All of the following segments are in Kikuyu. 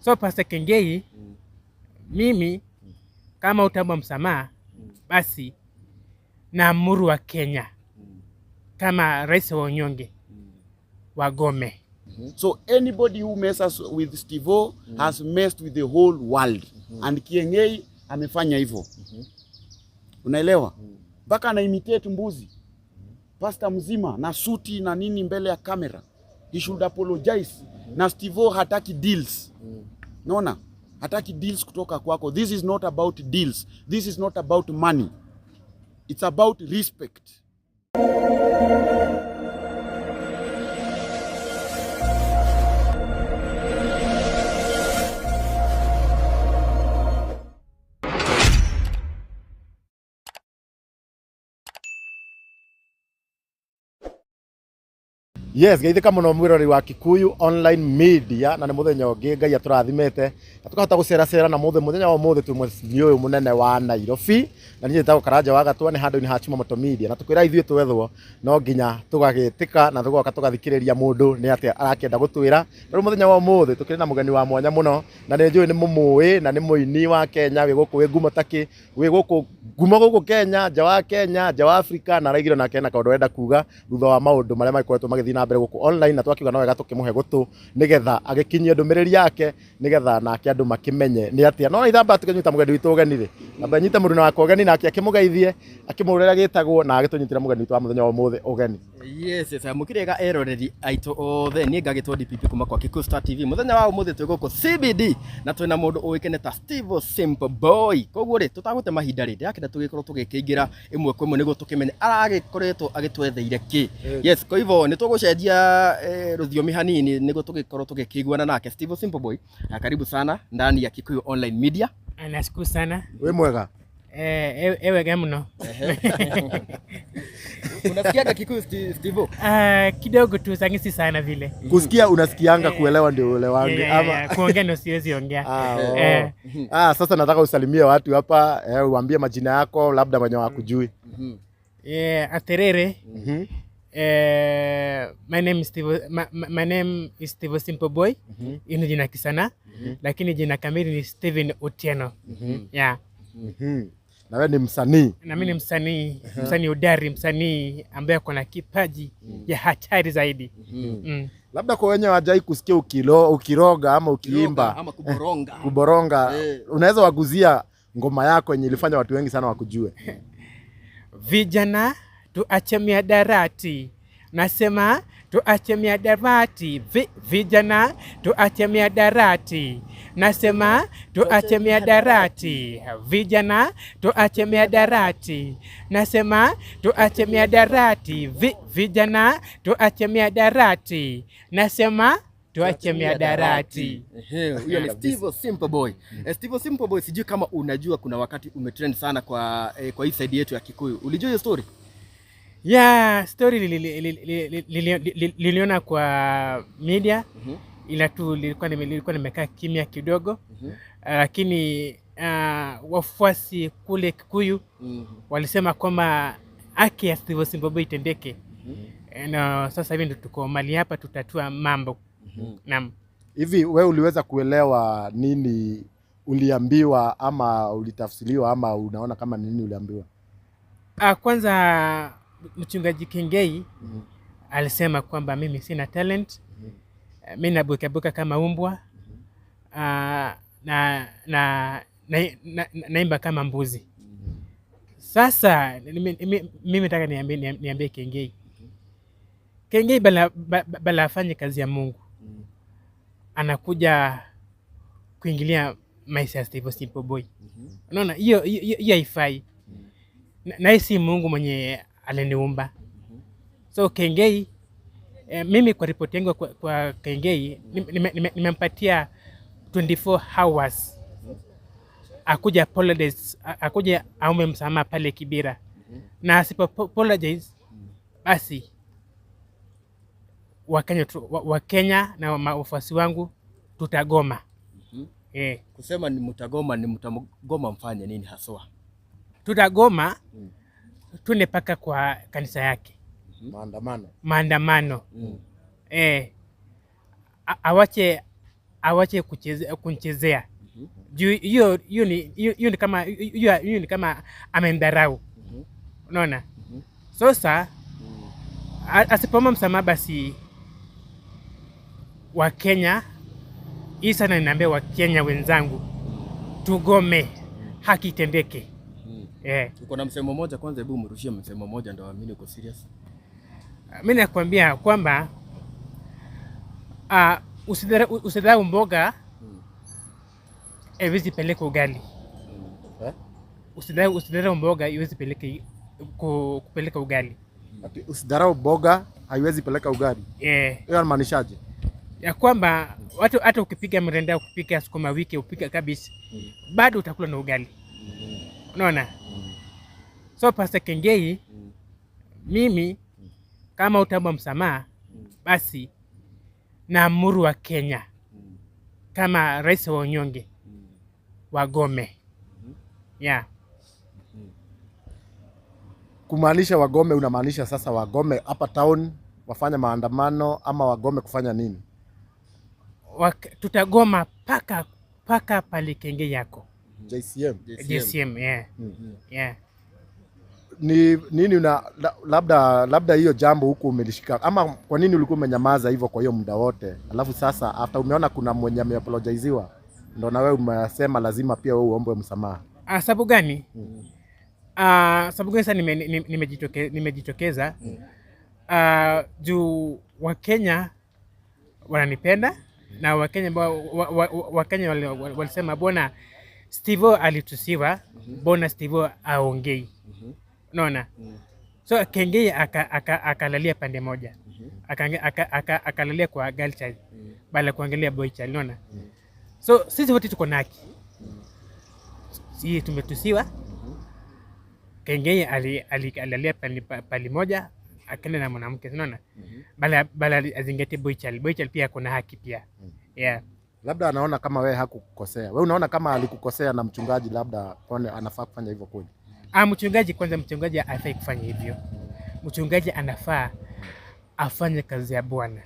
So Pastor Kiengei, mimi kama utaomba msamaha, basi naamuru wa Kenya kama rais wa unyonge wagome. So anybody who messes with Stivo has messed with the whole world. And Kiengei amefanya hivyo. Unaelewa? Mpaka ana imitate mbuzi. Pastor mzima na suti na nini mbele ya kamera. He should apologize. Na Stivo hataki deals. Naona? Hataki deals kutoka kwako. This is not about deals. This is not about money. It's about respect. Yes, geithĩka mũno mwĩroreri wa Kikuyu Online Media, na nĩ mũthenya ũngĩ Ngai atũrathimĩte na tũkahota gũceracera, na mũthenya wa ũmũthĩ twĩ mũciĩ ũyũ mũnene wa Nairobi, na niĩ njĩtagwo Karanja wa Gatwa, nĩ handũ-inĩ ha Chumamoto Media, na tũkwĩra ithuĩ twethwo no nginya tũgagĩtĩka na tũgoka tũgathikĩrĩria mũndũ nĩ atĩa arakĩenda gũtwĩra. Na rĩu mũthenya wa ũmũthĩ tũkĩrĩ na mũgeni wa mwanya mũno, na nĩ njũĩ nĩ mũmũĩ, na nĩ mũini wa Kenya wĩ gũkũ wĩ ngumo takĩ wĩ gũkũ ngumo gũkũ Kenya, nja wa Kenya, nja wa Afrika, na araigire nake ena kaũndũ arenda kuga thutha wa maũndũ marĩa magĩkoretwo magĩthiĩ na mbere gũkũ online, na twakiuga no wega tũkĩmũhe gũtũ nĩgetha agĩkinyie ndũmĩrĩri yake nĩgetha nake andũ makĩmenye nĩ atĩa. No ithamba tũkĩnyita mũgeni witũ ũgeni rĩ, namba nyite mũndũ wakwa ũgeni nake akĩmũgeithie akĩmũrĩra gĩtagwo na agĩtũnyitĩra mũgeni witũ wa mũthenya wa ũmũthĩ ũgeni. Yes, yes, mũkĩrĩega eroreri aitũ othe, niĩ ngagĩtwo DPP kuma kwa Kikuyu Star TV. Mũthenya wa ũmũthĩ twĩ gũkũ CBD na twĩna mũndũ ũĩkaine ta Steve Simple Boy. Koguo rĩ, tũtagũte mahinda rĩ, ndĩrakĩenda tũgĩkorwo tũgĩkĩingĩra ĩmwe kwa ĩmwe nĩguo tũkĩmenye aragĩkoretwo agĩtwetheire kĩ. Yes, kwa hivyo nĩ tũgũcenjia rũthiomi hanini nĩguo tũgĩkorwo tũgĩkĩiguana nake. Steve Simple Boy, na karibu sana ndani ya Kikuyu Online Media. Nashukuru sana. Wĩ mwega? Ewega mno. Unasikiaga Kikuyu, Steve? Kidogo tu, sangi si sana vile. Kusikia unasikianga, kuelewa ndio uelewange ama Yeah, kuongea ndio siwezi ongea. Ah, oh. Ah, sasa nataka usalimie watu hapa, uambie majina yako labda wenye wakujui. Yeah, aterere. My name is Steve, my name is Steve Simple Boy. Hii ni jina kisana, lakini jina kamili ni Steven Otieno. Yeah. Na wewe ni msanii. Na mimi ni msanii, msanii hodari, msanii ambaye ako na kipaji ya hatari zaidi. Labda kwa wenye hawajai kusikia ukiroga ama ukiimba ama kuboronga. Kuboronga, unaweza waguzia ngoma yako yenye ilifanya watu wengi sana wakujue. Vijana tuache miadarati, nasema tuache miadarati. Vijana tuache miadarati, nasema tuache miadarati. Vijana tuache miadarati, nasema tuache miadarati. Vijana tuache miadarati, nasema tuache miadarati. Ehe, huyo ni Steve Simple Boy. Steve Simple Boy, sijui kama unajua kuna wakati umetrend sana kwa hii side yetu ya Kikuyu. Ulijua hiyo story? Yeah, story niliona kwa media, ila tu nilikuwa nimekaa kimya kidogo. Lakini wafuasi kule Kikuyu walisema kwamba haki ya Steve Simple Boy itendeke. Na sasa hivi ndio tuko mali hapa tutatua mambo. Naam. Hivi wewe uliweza kuelewa nini uliambiwa ama ulitafsiriwa ama unaona kama nini uliambiwa? Kwanza mchungaji Kiengei alisema kwamba mimi sina talent. Mimi nabukabuka kama umbwa. Naimba kama mbuzi. Sasa mimi nataka niambie Kiengei. Kiengei bala afanye kazi ya Mungu. Anakuja kuingilia maisha ya Steve Simple Boy. Unaona hiyo haifai. Na si Mungu mwenye aliniumba. So Kiengei, mimi kwa ripoti yangu kwa Kiengei, nimempatia 24 hours akuja apologize, akuja aombe msamaha pale Kibera. Na asipo apologize, basi Wakenya na wafuasi wangu tutagoma. Kusema ni mtagoma, ni mtagoma mfanye nini haswa? Tutagoma, tuende paka kwa kanisa yake. Maandamano. Maandamano. Awache awache kunchezea juu hiyo ni kama amendharau. Unaona? Sasa asipoomba msamaha basi Wakenya, hii sana ninaambia Wakenya wenzangu, tugome, haki itendeke. Uko na msemo mmoja kwanza, hebu mrushie msemo mmoja ndo waamini uko serious. Mimi nakwambia kwamba usidharau mboga iwezi peleka ugali. Usidharau mboga iwezi kupeleka ugali. Ati usidharau mboga haiwezi peleka ugali. Hiyo inamaanishaje? Ya kwamba watu hata ukipiga mrenda, ukipika sukuma wiki, upika cabbage, bado utakula na ugali. Unaona? So Pastor Kengei, mimi kama utaomba msamaha, basi naamuru wa Kenya kama rais wa wanyonge wagome. Yeah. Kumaanisha wagome, unamaanisha sasa wagome hapa town wafanye maandamano ama wagome kufanya nini? Tutagoma paka pale Kengei yako. JCM. JCM, yeah. Yeah. Ni nini una labda hiyo jambo huku umelishika ama kwa nini ulikuwa umenyamaza hivyo kwa hiyo muda wote? Alafu sasa after umeona kuna mwenye ameapologiziwa ndo na wewe umesema lazima pia wewe uombe msamaha. Sababu gani? Sababu gani sasa nimejitokeza? Juu Wakenya wananipenda na Wakenya Wakenya walisema bona Steve alitusiwa, bona Steve aongei. Unaona? So Kengei akalalia pande moja. Akalalia kwa girl child badala kuangalia boy child, unaona? So sisi wote tuko na haki. Sisi tumetusiwa. Kengei alilalia pali moja akaenda na mwanamke, unaona? Bala azingatie boy child. Boy child pia kuna haki pia. Yeah. Labda anaona kama wewe hakukukosea. Wewe unaona kama alikukosea na mchungaji labda kwani anafaa kufanya hivyo kweli? Mchungaji kwanza, mchungaji hafai kufanya hivyo. Mchungaji anafaa afanye kazi ya Bwana.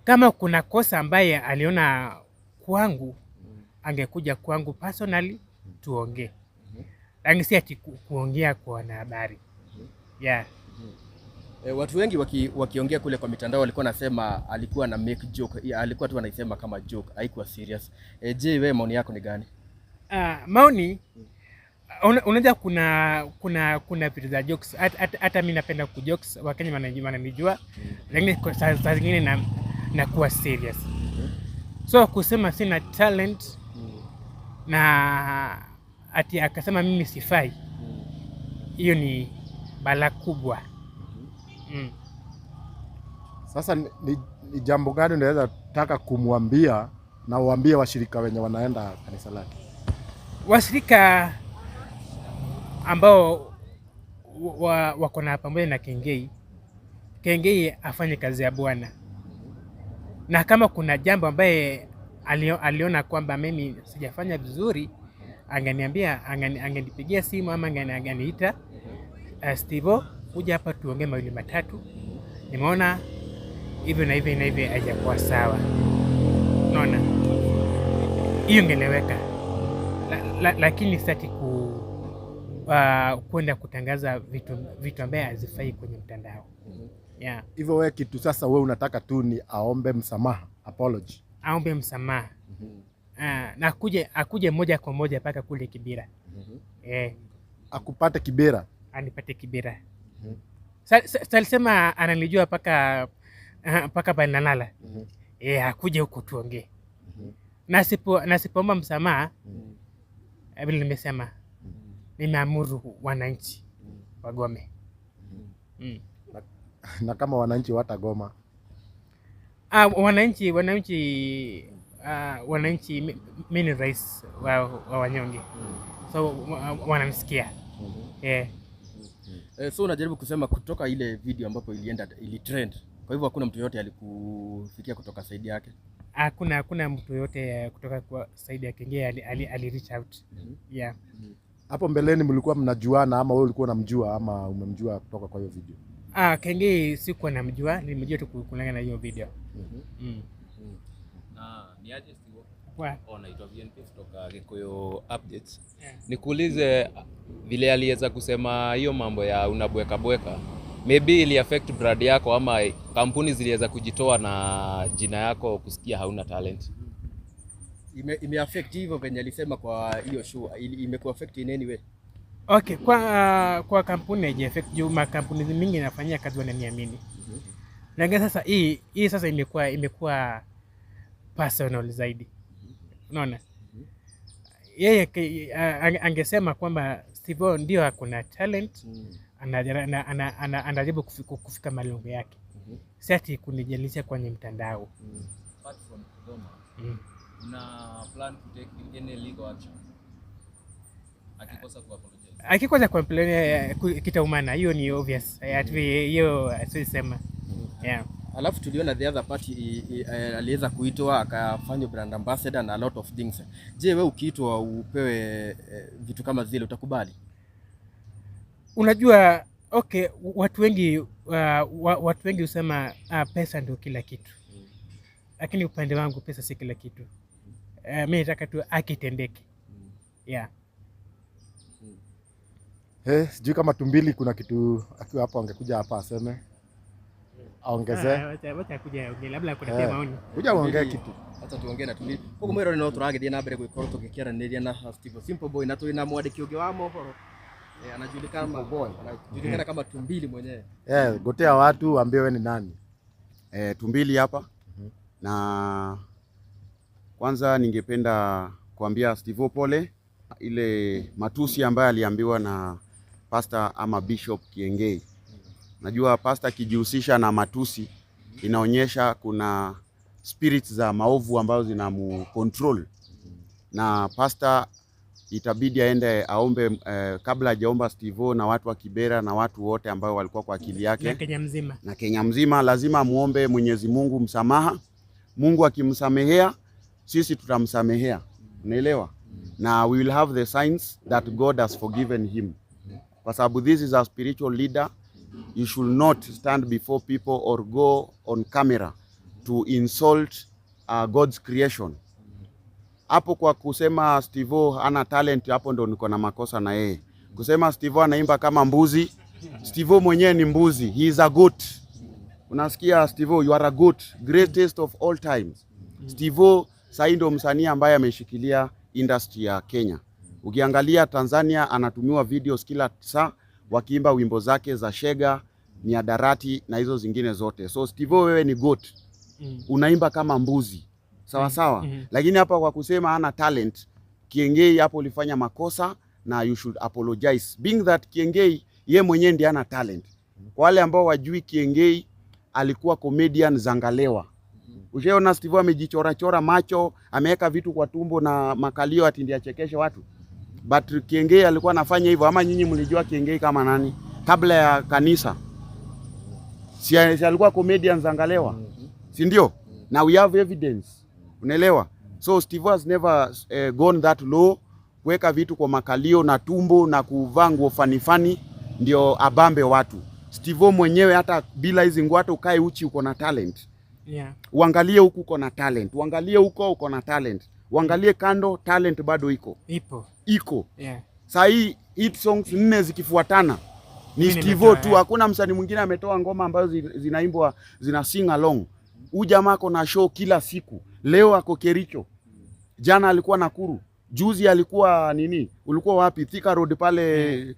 Kama kuna kosa ambaye aliona kwangu, angekuja kwangu personally tuongee. Lakini si ati kuongea kwa wanahabari. Yeah. Watu wengi wakiongea kule kwa mitandao walikuwa nasema alikuwa na make joke, ya, alikuwa tu anaisema kama joke, haikuwa serious. Je, wewe maoni yako ni gani? Maoni unajua kuna vitu za jokes. Hata mimi napenda ku jokes, Wakenya wananijua. Lakini saa zingine nakuwa serious. So kusema sina talent na ati akasema mimi sifai, hiyo ni balaa kubwa. Sasa ni jambo gani unaweza taka kumwambia na uambie washirika wenye wanaenda kanisa lake? Washirika ambao wako na pamoja na Kengei, Kengei afanye kazi ya Bwana. Na kama kuna jambo ambaye aliona kwamba mimi sijafanya vizuri, anganiambia, angenipigia simu ama anganiita, Steve, kuja hapa tuongee mawili matatu. Nimeona hivyo na hivyo na hivyo haijakuwa sawa. Unaona? Hiyo ingeleweka. Lakini sitaki kwenda kutangaza vitu ambaye hazifai kwenye mtandao. Yeah. Hivyo wewe kitu sasa wewe unataka tu ni aombe msamaha, apology. Aombe msamaha. Na akuje moja kwa moja mpaka kule Kibera. Akupate Kibera. Anipate Kibera. Alisema ananijua mpaka Banalala. Akuje huko tuongee. Na sipoomba msamaha, vile nimesema, nimeamuru wananchi wagome. Na kama wananchi watagoma? Wananchi, mimi ni rais wa wanyonge. So wananisikia. So unajaribu kusema kutoka ile video ambapo ilienda ilitrend. Kwa hivyo hakuna mtu yote alikufikia kutoka side yake? Hakuna mtu yote kutoka kwa side ya Kengei ali reach out. Yeah. Hapo mbeleni mlikuwa mnajuana ama wewe ulikuwa unamjua ama umemjua kutoka kwa hiyo video? Kengei sikuwa namjua, nilimjua tu kulingana na hiyo video. Na Ni aje Steve? Poa. Oh, naitwa VNP kutoka Gikuyu Updates. Yeah. Nikuulize vile aliweza kusema hiyo mambo ya unabweka bweka, maybe ili affect brand yako ama kampuni ziliweza kujitoa na jina yako kusikia hauna talent? Ime affect hivyo venye alisema kwa hiyo show, imekuwa affect in any way? Okay, kwa kampuni haija affect juu makampuni mingi inafanyia kazi wananiamini. Lakini sasa hii sasa imekuwa personal zaidi. Unaona? Yeye angesema kwamba Steve ndio akona talent, anajaribu kufika malengo yake. Si ati kunijalisha kwenye mtandao. Apart from kugoma, una plan to take any legal action akikosa ku apologize? Akikosa complain kitaumana, hiyo ni obvious. Hiyo siwezi sema. Yeah. Alafu tuliona the other party aliweza kuitwa akafanywa brand ambassador na a lot of things. Je, we ukiitwa upewe vitu kama zile utakubali? Unajua, okay, watu wengi husema pesa ndio kila kitu, lakini upande wangu pesa si kila kitu. Mi nataka tu haki itendeke. Yeah. Hey, sijui kama Tumbili kuna kitu akiwa hapo angekuja hapa aseme aongezee. Ah, wacha kuja ongea, labda kuna pia maoni. Kuja uongee kitu. Acha tuongee na Tumbili. Koguo mwĩrore no tũragĩthiĩ na mbere gũgĩkorwo tũgĩkĩaranĩria na Steve Simple Boy na tũrĩ na mwandĩki ũngĩ wa mohoro, anajulikana kama Tumbili mwenyewe. Eh, gotea watu waambie wewe ni nani. Tumbili hapa na kwanza ningependa kuambia Steve pole ile matusi ambayo aliambiwa na pastor ama Bishop Kiengei. Najua pastor akijihusisha na matusi inaonyesha kuna spirits za maovu ambazo zinamu control, na pastor itabidi aende aombe kabla hajaomba Steve na watu wa Kibera na watu wote ambao walikuwa kwa akili yake Na Kenya mzima. Na Kenya mzima lazima muombe Mwenyezi Mungu msamaha. Mungu akimsamehea, sisi tutamsamehea, unaelewa? Na we will have the signs that God has forgiven him, kwa sababu this is a spiritual leader. You should not stand before people or go on camera to insult God's creation. Hapo kwa kusema Steve hana talent, hapo ndo niko na makosa na yeye. Kusema Steve anaimba kama mbuzi, Steve mwenyewe ni mbuzi, he is a goat. Unasikia Steve, you are a goat, greatest of all times. Steve sahii ndo msanii ambaye ameshikilia industry ya Kenya. Ukiangalia Tanzania anatumiwa videos kila saa wakiimba wimbo zake za Shega, Miadarati na hizo zingine zote. So Steve, wewe ni goat. Unaimba kama mbuzi. Sawa sawa. Lakini hapa kwa kusema hana talent, Kiengei hapo ulifanya makosa na you should apologize. Being that Kiengei ye mwenyewe ndiye ana talent. Kwa wale ambao wajui, Kiengei alikuwa comedian Zangalewa. Ushaona Steve amejichora chora macho, ameweka vitu kwa tumbo na makalio ati ndiye achekeshe watu. But Kiengei alikuwa anafanya hivyo, ama nyinyi mlijua Kiengei kama nani kabla ya kanisa? Si alikuwa comedian Zangalewa, si ndio? Na we have evidence, unaelewa? So Steve has never gone that low kuweka vitu kwa makalio na tumbo na kuvaa nguo funny funny ndio abambe watu. Steve mwenyewe hata bila hizi nguo, hata ukae uchi uko na talent. Uangalie huku uko na talent, uangalie huko uko na talent, uangalie kando, talent bado iko. Ipo. Iko. Saa hii hit songs nne zikifuatana ni Mimi Steve nimetoa, tu, eh. hakuna msanii mwingine ametoa ngoma ambazo zinaimbwa zina sing along. Huyu jamaa ako na show kila siku. Leo ako Kericho, jana alikuwa Nakuru, juzi alikuwa nini, ulikuwa wapi? Thika Road pale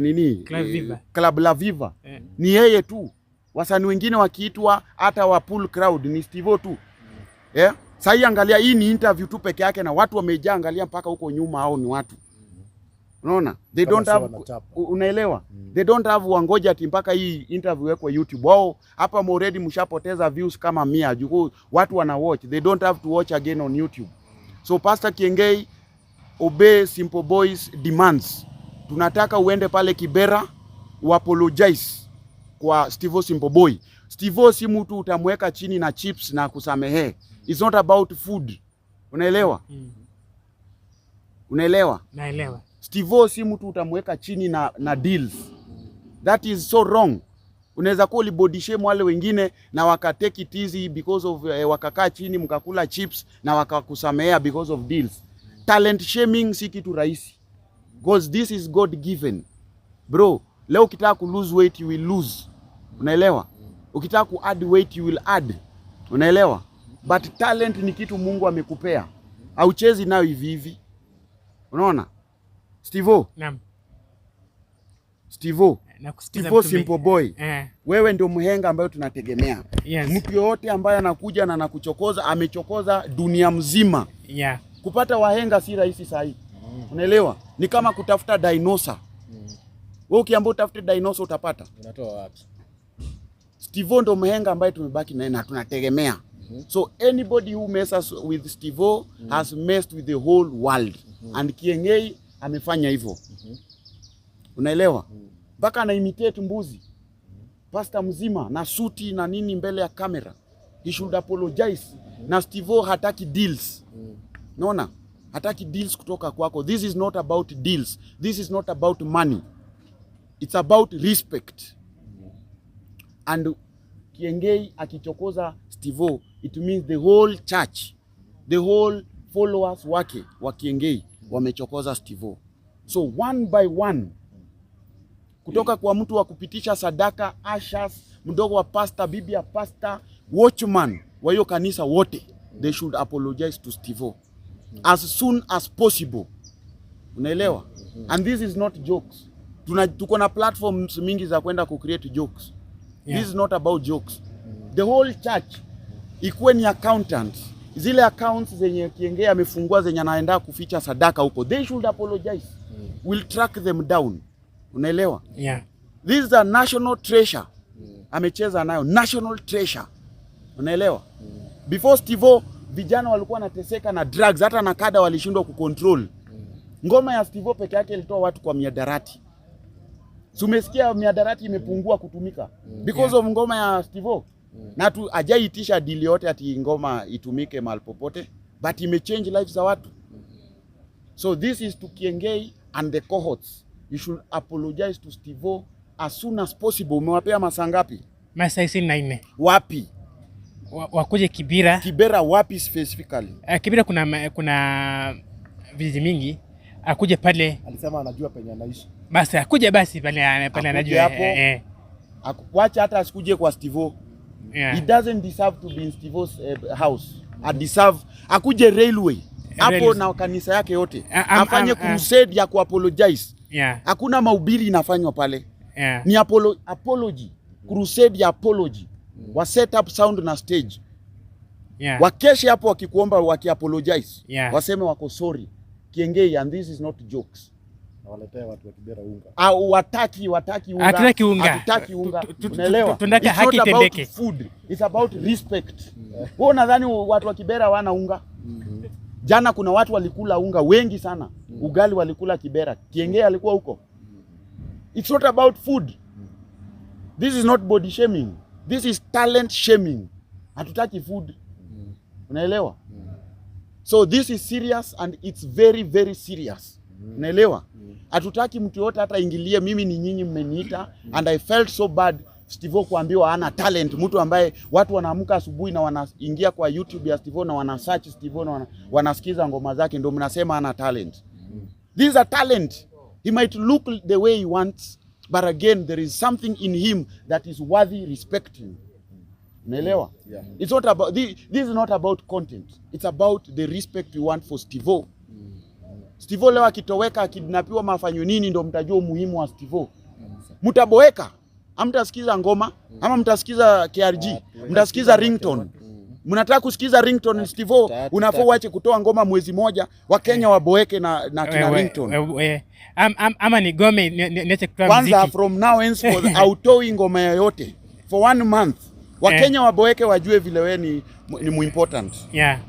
nini, Club Viva. Club La Viva. Ni yeye tu. Wasanii wengine wakiitwa hata wa pull crowd ni Steve tu. Yeah? Sasa angalia, hii ni interview tu peke yake na watu wamejaa, angalia mpaka huko nyuma, hao ni watu. Unaona? They Kama don't sio have wanachapa. Unaelewa? They don't have wangoja ati mpaka hii interview iwekwe YouTube. Wao hapa already mshapoteza views kama 100 juu watu wana watch. They don't have to watch again on YouTube. So Pastor Kiengei, obey Simple Boys demands. Tunataka uende pale Kibera uapologize kwa Steve Simple Boy. Steve si mtu utamweka chini na chips na kusamehe. It's not about food. Unaelewa? Unaelewa? Naelewa. Steve si mtu utamweka chini na deals. That is so wrong. Unaweza kuwa ulibody shame wale wengine na waka take it easy because of wakakaa chini mkakula chips na wakakusamehea because of deals. Talent shaming si kitu rahisi because this is God given. Bro, leo ukitaka ku lose weight, you will lose. Unaelewa? Ukitaka ku add weight, you will add. Unaelewa? But talent ni kitu Mungu amekupea. Hauchezi nayo hivi hivi. Unaona? Stevo, Naam. Stevo, Nakusikiza, Stevo mtume. Simple Boy. Wewe ndio mhenga ambayo tunategemea. Mtu yoyote ambaye anakuja na anakuchokoza, amechokoza dunia mzima. Kupata wahenga si rahisi saa hii. Unaelewa? Ni kama kutafuta dinosaur. Wewe ukiambia utafute dinosaur, utapata? Unatoa wapi? Stevo ndo mhenga ambaye tumebaki naye na tunategemea. So anybody who messes with Stevo has messed with the whole world. And Kiengei amefanya hivyo. Unaelewa? Mpaka ana imitate mbuzi. Pasta mzima na suti na nini mbele ya kamera. He should apologize. Na Stevo hataki deals. Naona? Hataki deals kutoka kwako. This is not about deals. This is not about money. It's about respect. And Kiengei akichokoza Stevo, it means the whole church, the whole followers wake wa Kiengei wamechokoza Stevo. So one by one, kutoka kwa mtu wa kupitisha sadaka, ushers, mdogo wa pastor, bibi ya pastor, watchman wa hiyo kanisa wote, they should apologize to Stevo as soon as possible. Unaelewa? And this is not jokes. Tuko na platforms mingi za kwenda ku create jokes. This is not about jokes. The whole church ikuwe ni accountant, zile accounts zenye Kiengei amefungua zenye anaenda kuficha sadaka huko, they should apologize. We'll track them down. Unaelewa? Yeah. This is a national treasure. Amecheza nayo national treasure. Unaelewa? Before Stevo, vijana walikuwa wanateseka na drugs, hata na kada walishindwa kucontrol. Ngoma ya Stevo peke yake ilitoa watu kwa mihadarati. Si umesikia mihadarati imepungua kutumika because of ngoma ya Stevo? Na tu hajaitisha deal yote ati ngoma itumike mahali popote, but imechange lives za watu. So this is to Kiengei and the cohorts. You should apologize to Stevo as soon as possible. Umewapea masaa ngapi? Masaa 24. Wapi? Wakuje Kibera. Kibera wapi specifically? Kibera kuna vijiji mingi. Akuje pale. Alisema anajua penye anaishi. Basi akuje basi pale pale Akuje anajua. hapo. Wacha hata asikuje kwa Stevo. He doesn't deserve to be in Stevo's house. A deserve akuje Railway hapo Railway. na kanisa yake yote afanye crusade ya kuapologize. Hakuna mahubiri inafanywa pale, ni apology, crusade ya apology. Wa set up sound na stage, wakeshe hapo wakikuomba, wakiapologize, waseme wako sorry Kiengei, and this is not jokes. Na waletee watu wa Kibera unga. Au wataki unga. Hatutaki unga. Hatutaki unga. Unaelewa? Tunataka It's haki not about itendeke. food. It's about respect. Wewe unadhani watu wa Kibera wana unga? Jana kuna watu walikula unga wengi sana. Ugali walikula Kibera. Kiengei alikuwa huko. It's not about food. This is not body shaming. This is talent shaming. Hatutaki food. Unaelewa? So this is serious and it's very very serious. Unaelewa? Hatutaki mtu yote hata ingilie. Mimi ni nyinyi mmeniita and I felt so bad Stevo kuambiwa hana talent, mtu ambaye watu wanaamka asubuhi na wanaingia kwa YouTube ya Stevo na wana search Stevo na wanasikiza ngoma zake, ndio mnasema hana talent. This is a talent. He might look the way he wants, but again there is something in him that is worthy respecting. Unaelewa? Yeah. It's not about this, this is not about content. It's about the respect we want for Stevo. Stevo leo akitoweka, akidnapiwa, mafanyo nini, ndo mtajua umuhimu wa Stevo. Mtaboeka. Hamtasikiza ngoma ama mtasikiza KRG, mtasikiza ringtone. Mnataka kusikiza ringtone Stevo, unafaa uache kutoa ngoma mwezi moja, Wakenya waboeke na kina ringtone. Ama nigome niache kutoa Kwanza muziki. from now henceforth hautoi ngoma yoyote for one month. Wakenya waboeke wajue vile wewe ni muimportant.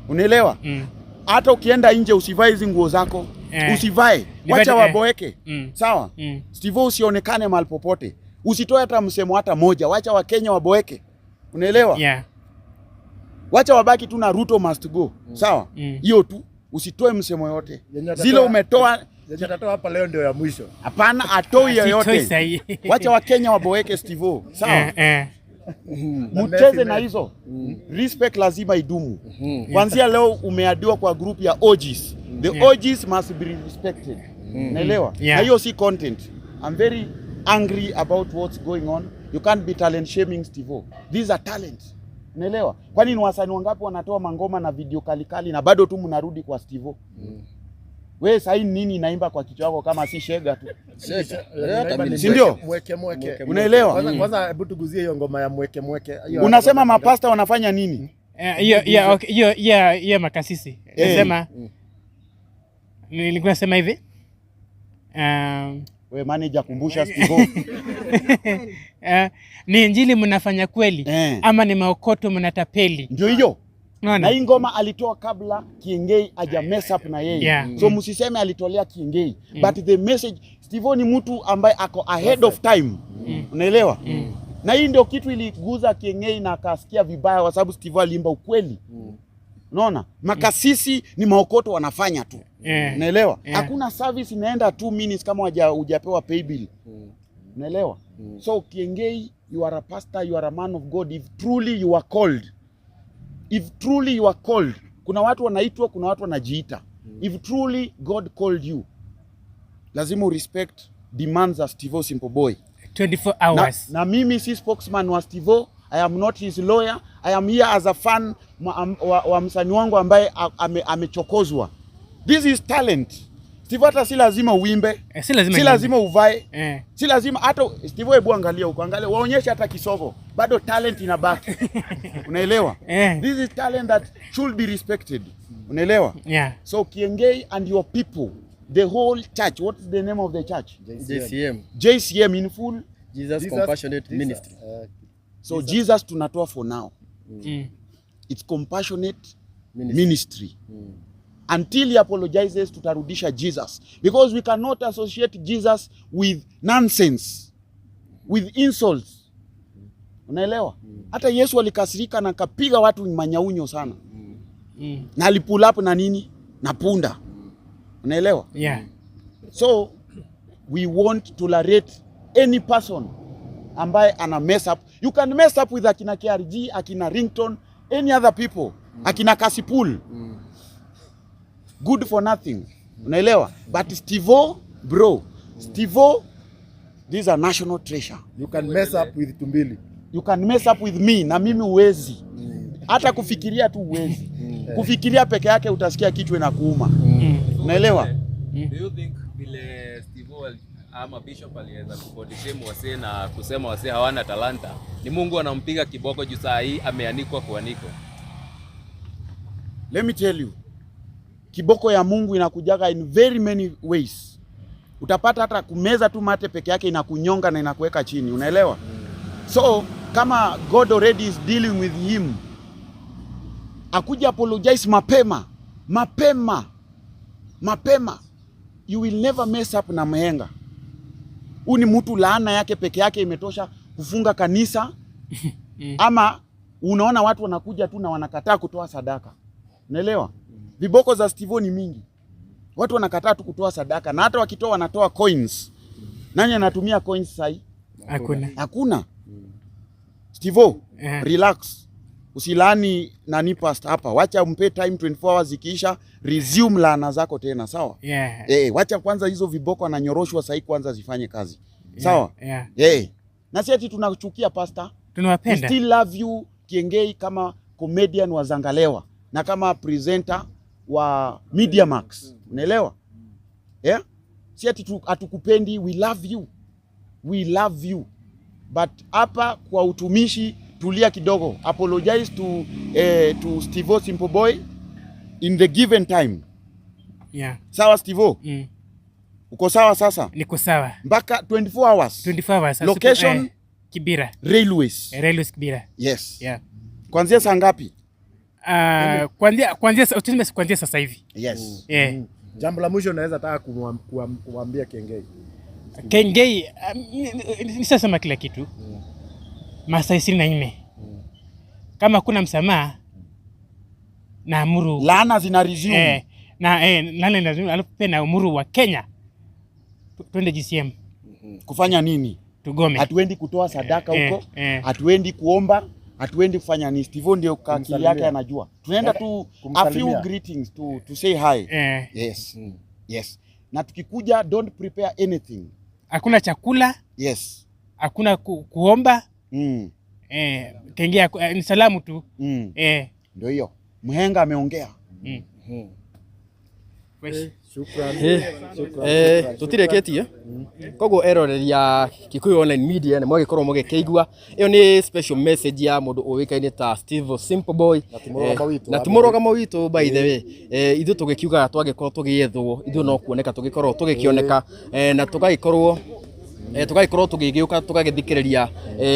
Unaelewa? Mm. Hata ukienda nje usivae hizi nguo zako. Usivae. Wacha waboeke. Sawa? Mm. Steve, usionekane mahali popote. Usitoe hata msemo hata moja. Wacha Wakenya waboeke. Unaelewa? Yeah. Wacha wabaki tu na Ruto must go. Sawa? Mm. Hiyo tu. Usitoe msemo yote. Yenye atatoa- Zile umetoa Yenye atatoa hapa leo ndio ya mwisho. hapana, atoi Sitoi yoyote. sahi. Wacha Wakenya waboeke Steve-O. Sawa? Eh. Mcheze na hizo. Respect lazima idumu. Kuanzia leo umeadiwa kwa group ya OGs. The OGs must be respected. Naelewa? Yeah. Na hiyo si content. I'm very angry about what's going on. You can't be talent shaming Steve-O. These are talents. Unaelewa? Kwani ni wasanii wangapi wanatoa mangoma na video kalikali na bado tu mnarudi kwa Steve-O? Wewe sahii nini inaimba kwa kichwa chako kama si shega tu? Si ndio? Mweke mweke. Unaelewa? Kwanza hebu tuguzie hiyo ngoma ya mweke mweke. Hiyo- Unasema mapasta wanafanya nini? Hiyo hiyo okay, hiyo hiyo hiyo makasisi. Eh. Nasema nilikuwa nasema hivi. We manager, kumbusha Steve-O. Ni injili mnafanya kweli ama ni maokoto mnatapeli? Ndio hiyo. Unaona? Na hii ngoma alitoa kabla Kiengei haja mess up na yeye. Yeah. So msiseme alitolea Kiengei. But the message, Steve-O ni mtu ambaye ako ahead of time. Unaelewa? Na hii ndio kitu iliguza Kiengei na akasikia vibaya kwa sababu Steve-O aliimba ukweli. Unaona? Makasisi ni maokoto wanafanya tu. Unaelewa? Hakuna service inaenda 2 minutes kama hujapewa pay bill. Unaelewa? So Kiengei, you are a pastor, you are a man of God. If truly you are called. If truly you are called. Kuna watu wanaitwa, kuna watu wanajiita. If truly God called you, lazima respect demands za Steve-O Simple Boy. 24 Na, hours. na mimi si spokesman wa Steve-O. I am not his lawyer. I am here as a fan wa msanii wangu ambaye amechokozwa. This is talent. Steve, hata si lazima uimbe. Si lazima Si lazima uvae. Si lazima hata Steve, hebu angalia huko, angalia waonyeshe hata kisogo. Bado talent inabaki. Unaelewa? This is talent that should be respected. Unaelewa? Yeah. So Kiengei and your people, the whole church, what is the name of the church? JCM. JCM in full. Jesus Compassionate Ministry. So Jesus tunatoa for now. It's compassionate ministry. Until he apologizes, tutarudisha Jesus. Because we cannot associate Jesus with nonsense, with insults. Unaelewa? Hata Yesu alikasirika na akapiga watu manyaunyo sana. Na alipull up na nini? Na punda. Unaelewa? Yeah. So we won't tolerate any person ambaye ana mess up. You can mess up with akina KRG, akina Ringtone, any other people. Akina Kasipul. Good for nothing. Unaelewa? But Steve-O, bro, Steve-O, these are national treasure. You can mess up with Tumbili. You can mess up with me na mimi uwezi. Hata kufikiria tu uwezi. Kufikiria peke yake utasikia kichwa inakuuma. Unaelewa? Do you think vile Steve-O ama Bishop aliweza kubody shame wasee na kusema wasee hawana talanta, ni Mungu anampiga kiboko juu saa hii ameanikwa kuanikwa? Let me tell you, kiboko ya Mungu inakujaga in very many ways. Utapata hata kumeza tu mate peke yake inakunyonga na inakuweka chini, unaelewa? So kama God already is dealing with him, akuja apologize mapema mapema mapema, you will never mess up na mhenga. Huyu ni mtu laana yake peke yake imetosha kufunga kanisa. Ama unaona watu wanakuja tu na wanakataa kutoa sadaka, unaelewa? Viboko za Steve-O ni mingi, watu wanakataa tu kutoa sadaka, na hata wakitoa wanatoa coins. Nani anatumia coins sahi? Hakuna. Hakuna. Steve-O, relax. Usilani nani past hapa. Wacha umpe time 24 hours ikiisha, resume laana zako tena, sawa? Yeah. Wacha kwanza hizo viboko ananyoroshwa sahi kwanza zifanye kazi. Sawa? Yeah. Na si ati tunachukia pastor. Tunawapenda. We still love you Kiengei kama comedian wa Zangalewa na kama presenter wa Media Max. Unaelewa? Yeah? Si ati hatukupendi, we love you. We love you. But hapa kwa utumishi tulia kidogo. Apologize to Steve-O Simple Boy in the given time. Yeah. Sawa Steve-O? Uko sawa sasa? Niko sawa. Mpaka 24 hours. 24 hours. Location? Kibera. Railways. Railways Kibera. Yes. Yeah. Kuanzia saa ngapi? Kuanzia sasa hivi. Yes. Yeah. Jambo la mwisho naweza taka kumwambia Kiengei. Kiengei, nishasema kila kitu. Masaa 24. Kama kuna msamaha naamuru laana zina resume. Na nani lazima, alafu pia na Umuru wa Kenya twende GCM. Kufanya nini? Tugome. Hatuendi kutoa sadaka huko, hatuendi kuomba, hatuendi kufanya nini. Steve ndio akili Kumsalimia. yake anajua. Tunaenda tu a few Kumsalimia. greetings to say hi. Yes. Yes. Na tukikuja, don't prepare anything. Hakuna chakula, hakuna kuomba. Kengea ni salamu tu. Ndio hiyo. Mhenga ameongea. Fresh. Shukran. Shukran. Tutireketie koguo eroreria Kikuyu Online Media nĩ mwagĩkorwo mũgĩkĩigua ĩyo nĩ special message ya mũndũ ũĩkaine ta Steve Simple Boy. Na ti mũrũgamo witũ na wa ti mũrũgamo witũ, by the way. Ithuĩ tũgĩkiugaga twagĩkorwo tũgĩethwo, ithuĩ no kuoneka tũgĩkorwo tũgĩkĩoneka, na tũgagĩkorwo tũgĩgĩũka tũgagĩthikĩrĩria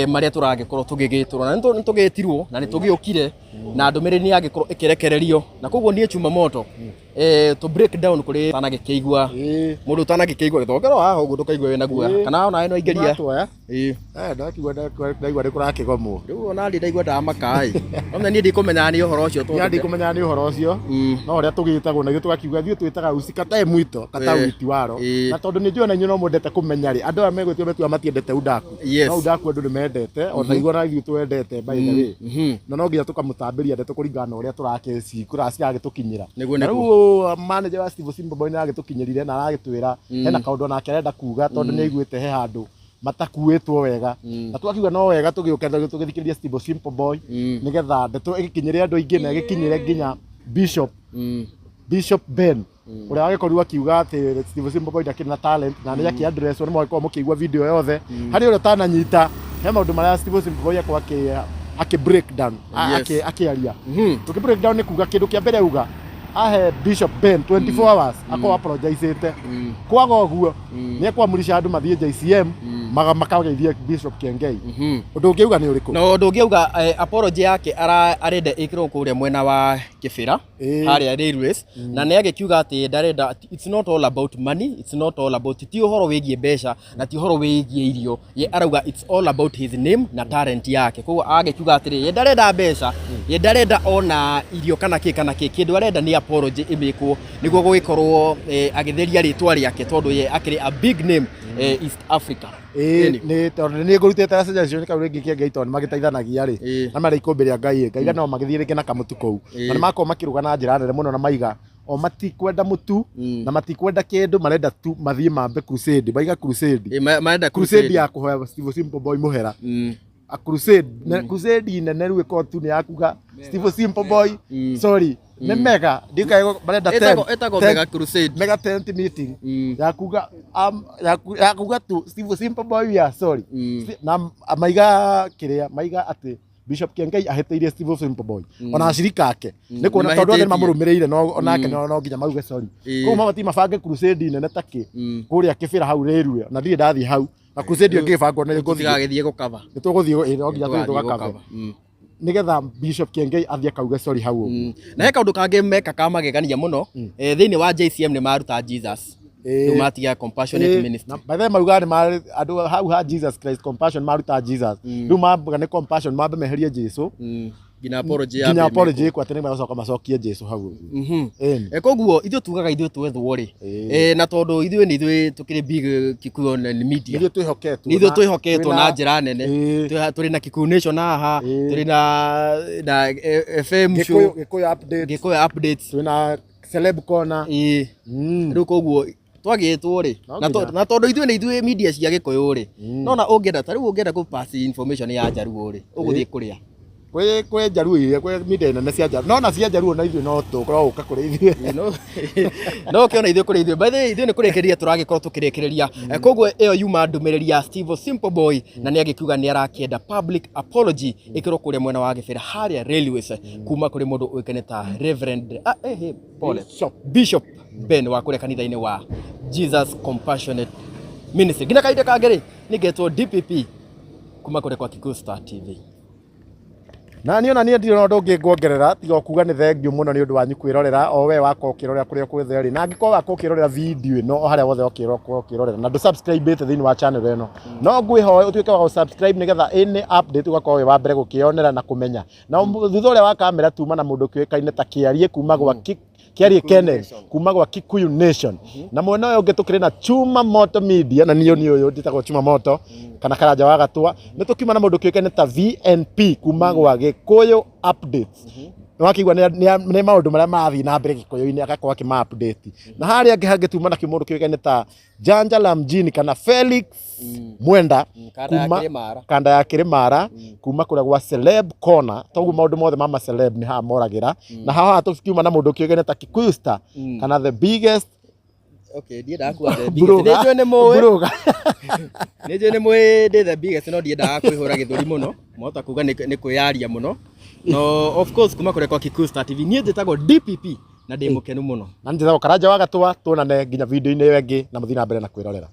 marĩa tũragĩkorwo tũgĩgĩtũrwo na nĩ tũgĩtirwo na nĩ tũgĩũkire na ndũmĩrĩri nĩ yagĩkorwo ĩkĩrekererio, na koguo niĩ chuma moto to break down kũrĩ utanagĩkĩigua, mũndũ ũtanagĩkĩigua gĩthongero haha ũguo ndũkaigua wĩna guoya, kana onawe no aingĩria. Tuoya. Ndakiuga ndaigua nĩ kũrakĩgomwo. Rĩu ona niĩ ndaigua ndamaka ĩ, ona niĩ ndikũmenyaga nĩ ũhoro ũcio. Niĩ ndikũmenyaga nĩ ũhoro ũcio, no ũrĩa tũgĩtagwo na ithuĩ tũgakiuga ithuĩ twĩtaga usikatae mwito kata witi waro, na tondũ nĩ njũĩ na inyuĩ no mwendete kũmenya rĩ, andũ aya megwĩtua metua matiendete udaku, no udaku andũ nĩ mendete ona igua na ithuĩ twendete, by the way, na no nginya tũkamũtambĩria ndeto kũringana na ũrĩa tũragĩtũkinyĩra. Nĩguo, Na nĩguo. rĩu manager wa Steve Simple Boy nĩ aragĩtũkinyĩrire na aragĩtwĩra hena kaũndũ onake arenda kuga, tondũ nĩ aiguĩte he handũ matakuĩtwo wega, na twakiuga no wega tũgĩũke tũgĩthikĩrĩria Steve Simple Boy, nĩgetha ndeto ĩgĩkinyĩre andũ aingĩ na ĩgĩkinyĩre nginya Bishop Ben ũrĩa wagĩkorirwo akiuga atĩ Steve Simple Boy ndakĩrĩ na talent, na nĩ akĩ address nĩ mwagĩkorwo mũkĩigua video yothe. Harĩ ũrĩa ũtananyita, he maũndũ marĩa Steve Simple Boy akorwo akĩ break down, akĩaria. Tũkĩ break down nĩ kuga kĩndũ kĩa mbere auga ahe Bishop Ben 24 hours akorwo apologizĩte, kwaga ũguo nĩ ekwamurisha andũ mathiĩ JCM makageithie Bishop Kiengei. Ũndũ ũngĩ auga nĩ ũrĩkũ? Na ũndũ ũngĩ auga, apology yake arenda ĩkĩrwo kũrĩa mwena wa Kĩbĩra, harĩa railways, na nĩ agĩkiuga atĩ ndarenda, it's not all about money, it's not all about, ti ũhoro wĩgiĩ mbeca na ti ũhoro wĩgiĩ irio. Ye arauga it's all about his name na talent yake. Koguo agĩkiuga atĩrĩ, ye ndarenda mbeca, ye ndarenda ona irio kana kĩ kana kĩ, kĩndũ arenda nĩ apology ĩmĩkwo nĩguo gũgĩkorwo agĩtheria rĩtwa rĩake, tondũ ye akĩrĩ a big name East Africa. Ĩĩ, nĩ tondũ nĩ ngũrutĩte na suggestion kau rĩngĩ Kĩengei, tondũ nĩ magĩteithanagia rĩ, na marĩ ikũmbĩ rĩa Ngai ngaiga no magĩthiĩ rĩngĩ na kamũtu kũu, na nĩ makorwo makĩruga na njĩra nene mũno, na maiga o matikwenda mũtu na matikwenda kĩndũ, marenda tu mathiĩ mambe crusade, maiga crusade. Marenda crusade ya kũhoya Steve Simple Boy mũhera, a crusade, crusade nene rĩu ĩkorwo tu nĩ ya kuga Steve Simple Boy sorry, nĩ mega ndikae marenda Ĩtagwo mega crusade. Mega tent meeting ya kuga ya kuga tu Steve Simple Boy we are sorry. Na maiga kĩrĩa maiga atĩ Bishop Kiengei ahĩtĩirie Steve Simple Boy ona acirika ake, nĩ kuona tondũ othe Nĩmahĩtĩtie. Nĩmamũrũmĩrĩire, no onake no nginya mauge sorry. Koguo mabatiĩ mabange crusade nene ta kĩ kũrĩa Kĩbĩra hau railway, na ndirĩ ndathiĩ hau, na crusade ĩyo ĩngĩbangwo nĩ ngũthiĩ. Tũtigagĩthiĩ gũkava. Nĩ tũgũthiĩ, ĩ, no nginya tũthiĩ Tũgathiĩ tũgakave gũkava. Nĩgetha Bishop Kiengei athiĩ akauge sorry hau ũguo. Na he kaũndũ kangĩ meka ka magegania mũno, thĩinĩ wa JCM nĩ maruta Jesus, rĩu matiga Compassionate Ministry. Na by the way maugaga nĩ andũ hau ha Jesus Christ Compassion maruta Jesus, rĩu mambuga nĩ compassion, mambe meherie Jesu. Nginya apology nginya yambe apology ĩmĩkwo. ĩkwo atĩ nĩ magacoka macokie Jesu hau ũguo. Ĩni. Koguo ithuĩ tugaga ithuĩ twethwo rĩ, na tondũ ithuĩ nĩ ithuĩ tũkĩrĩ big Kikuyu Online Media, nĩ ithuĩ twĩhoketwo nĩ ithuĩ twĩhoketwo na njĩra nene. Tũrĩ na Kikuyu Nation haha, tũrĩ na FM show. Gĩkũyũ update. Gĩkũyũ updates. Twĩna Celeb Corner. Rĩu koguo twagĩtwo rĩ, No na nginya. na tondũ ithuĩ nĩ ithuĩ media cia gĩkũyũ rĩ, nona ũngĩenda ta rĩu ũngĩenda kũ pass information ya Njaruo rĩ, ũgũthiĩ kũrĩa? Kwĩ Njaruo iria kwĩ media nene cia Njaruo, no na cia Njaruo na ithuĩ no tũkorwo gũka kũrĩ ithuĩ. No ũkĩona ithuĩ kũrĩ ithuĩ, by the way, ithuĩ nĩ kũrĩkĩrĩria tũragĩkorwo tũkĩrĩkĩrĩria. Koguo ĩyo yuma ndũmĩrĩri ya Steve Simple Boy, na nĩ agĩkiuga nĩ arakĩenda public apology ĩkĩrwo kũrĩa mwena wa Gĩbĩra harĩa railways, kuma kũrĩ mũndũ ũĩkaine ta Reverend, pole. Bishop. Bishop Ben wa kũrĩa kanitha-inĩ wa Jesus Compassionate Ministry. Nginya kahinda kangĩ rĩ, nĩ ngetwo DPP kuma kũrĩa kwa Kikuyu Star TV. Na niĩ ona niĩ ndirĩ na ũndũ ũngĩ nguongerera tiga o kuga nĩ thengiũ mũno nĩ ũndũ wanyu kwĩrorera, o we wakwa ũkĩrorera kũrĩa kwothe rĩ, na angĩkorwo wakwa ũkĩrorera video ĩno o harĩa wothe ũkĩrorera na ndũ subscribe thĩinĩ wa channel ĩno, no ngwĩhoe ũtuĩke wa gũ-subscribe nĩgetha any update ũgakorwo wĩ wa mbere gũkĩonera na kũmenya. Na thutha ũrĩa wa kamera tuma na mũndũ kĩũĩkaine ta Kĩarie kuma gwa Kiarie Kenneth kuma gwa Kikuyu Nation. Na mwena ũyũ ũngĩ tũkĩrĩ na Chuma Moto Media, na niĩ nĩ ũyũ njĩtagwo Chuma Moto kana Karanja wa Gatua. Nĩ tũkiuma na mũndũ kĩũĩkaine ta VNP kuma gwa Gĩkũyũ Updates. Nĩ wakĩigua nĩ maũndũ marĩa marathiĩ na mbere Gĩkũyũ-inĩ agakorwo akĩma update. Na harĩa angĩ hangĩ tuma na mũndũ kĩũĩkaine ta Janja la Mjini kana Felix Mwenda Kanda ya kuma Kĩrĩmara. kanda ya Kĩrĩmara kuma kũrĩa gwa Celeb Corner. Toguo maũndũ mothe ma ma celeb nĩ haha moragĩra. Na haha tũkiuma na mũndũ kĩũĩkaine ta Kikuyu Star kana the biggest Okay, ndiendaga kuga the biggest. blogger. Nĩ njũĩ nĩ mũĩ. Blogger. Nĩ njũĩ nĩ mũĩ ndĩ the biggest, no ndiendaga kwĩhũra gĩthũri mũno. Mwahota kuga nĩ kwĩyaria mũno. No of course kuma kũrĩa kwa Kikuyu Star TV niĩ njĩtagwo DPP na ndĩ mũkenu mũno. Na njĩtagwo Karanja wa Gatua, tuonane nginya video-inĩ ĩyo ĩngĩ na mũthiĩ na mbere na kwĩrorera.